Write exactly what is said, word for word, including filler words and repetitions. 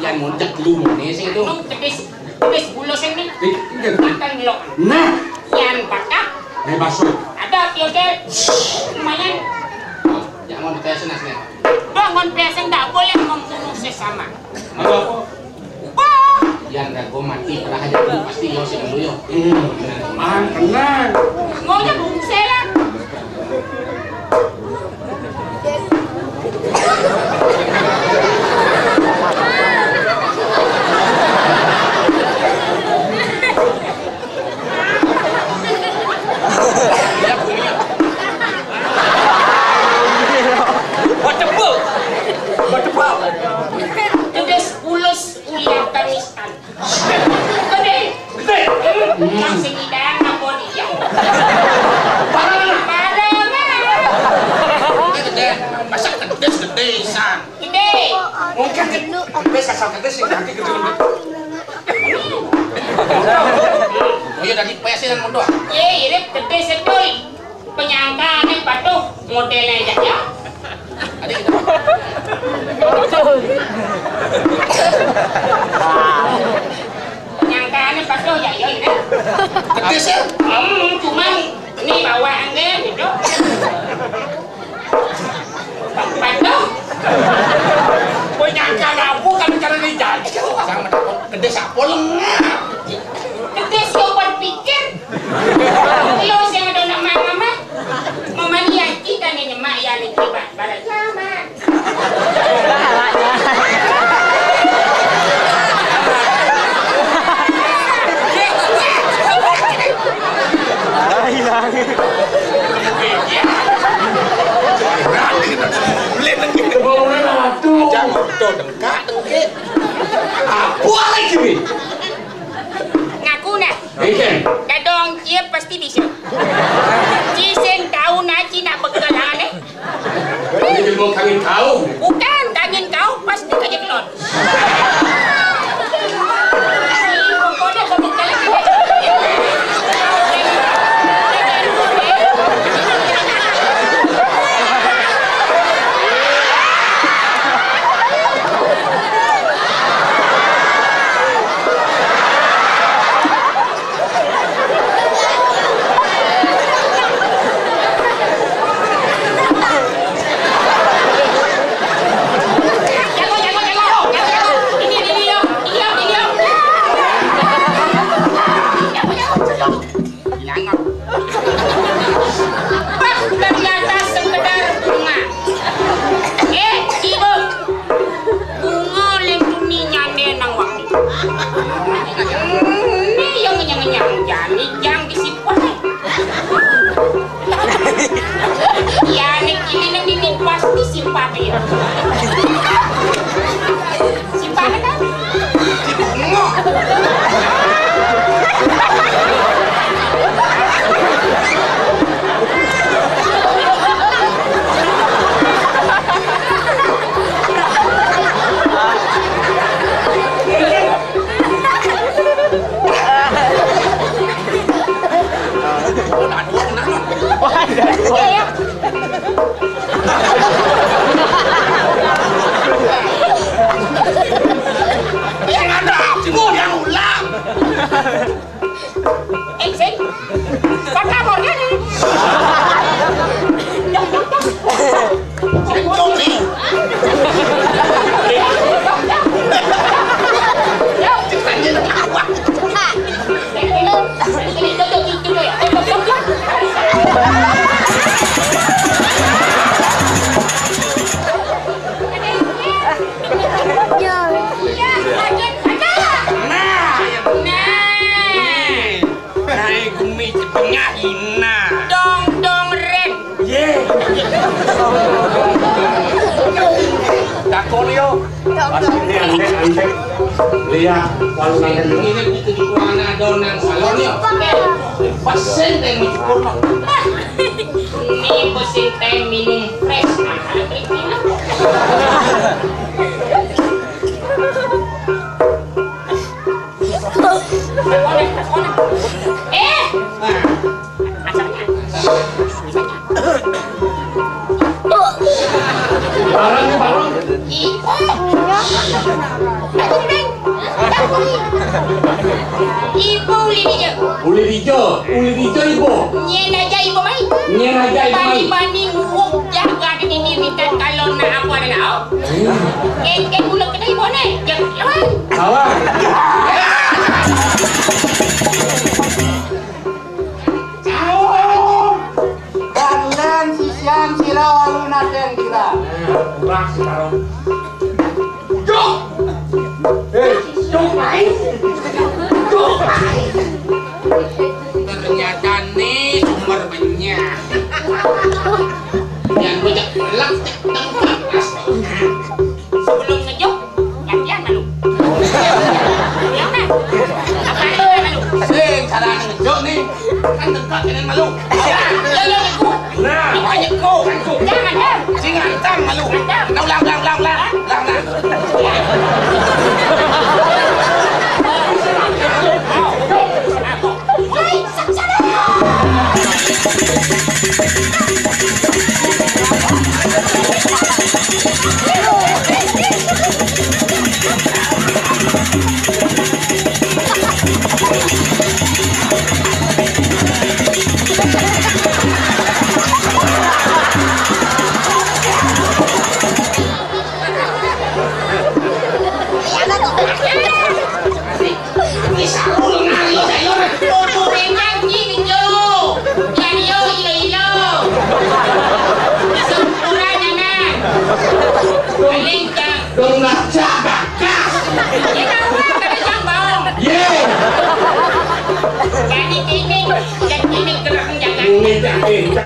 Yan mo, jak lu mo, ni, sing itu. Nung tebis, tebis bulu sing ni. Di, di. Makan lo. Nah. Yan bakat. Eh, baso. Ada, yo, Del. Lumayan. Jangan pesan, asli. Jangan pesan, tak boleh membunuh sesama. Apa? Wah. Yan, dah gua mati, pernah aja dulu, pasti yo, sing dulu, yo. Hmm. Nah, tenang. Mau aja bungse lah. Bacebel. Bacebel. Tugas pulus ulian kamistan. Gede. Gede. Yang sing idang apa dia? Parah. Parah. Gede. Masa gede, gede, San? Gede. Mungkin gede. Gede, asal gede sih, nanti gede. Oh iya, dari P S yang muda. Iya, ini gede sedul. Penyangkaannya patuh modelnya aja ya. Tadi kita. Penyangkaannya patuh ya, ya, ini. Gede sih. Hmm, cuman ini bawaannya gitu. Patuh. Penyangkaan apa kan cara dijajah? Sama takut gede sapo lengah. Gede sih obat pikir. Lo sing ada nama mama. Mama ni aki kan ni nyemak ya ni kibat. Balas lama. Jangan betul dengkak dengkit. Apa lagi ni? Ngaku nah. Ikan. Dadong dia pasti bisa. Ci sing tahu naci nak bekelan eh. Ini ilmu kangin kau. Bukan, kangin kau pasti kerja kelon. Bah, ternyata sekedar bunga. Eh, ibu. Bunga lindungi nyane nang wangi. Ini yang ngenyang-ngenyang jani jang disimpan. Ya, nek ini, nek ini pasti simpan ya. Simpan kan? Yang ada, yang ulang. Eh, sing. Kok kamarnya nih? Sing, Cong, nih. Nah, nah. Naik gumi tengah ina. Dong, dong, ren. Ye. Takon yo. Ini antek, antek. Lihat, kalau nanti ini itu di mana ada nang salon yo. Pesen teh mau cukur. Ini pesen teh minum fresh. Nah, ada trik minum. Eh! Barang, barang. Ih. Ibu uli dijo. Uli dijo, uli dijo ibu. Nyén aja ibu mai. Nyén aja ibu mai. Bani-bani nguwuk jaga di dini mitan kalau na aku ada lau. Kéngkén gula kena ibu né. Jek lawan. Lawan. Saur. Kalian sisian sira walu nadén sira. Nah, kurang sih, Karo. Jok. Eh, jok, Mai. Jok, Mai. Ternyata nih sumber banyak. Yang bocah pelak cek tempat. Sebelum ngejuk, gantian malu. Yang mana? Apa itu malu? Sing, cara ngejuk nih. Kan tengkak kena malu. Ya, ya, ya, aku. Nah. Apa aku? Jangan, ya. Sing ngantam malu. Ngantam. Nah, ulang, ulang, ulang, ulang. Ulang, ulang. Woi, saksana. Wis aku lho ngalih, ayo. Tuturin nyanyi, Jo. Yan yo, ilo-ilo. Sempurna, Nana. Paling, Jang. Dong ngajak bagas. Kita ulang dari Jang Baong. Ye. Jadi ini, jadi ini gerak menjaga. Ini jadi.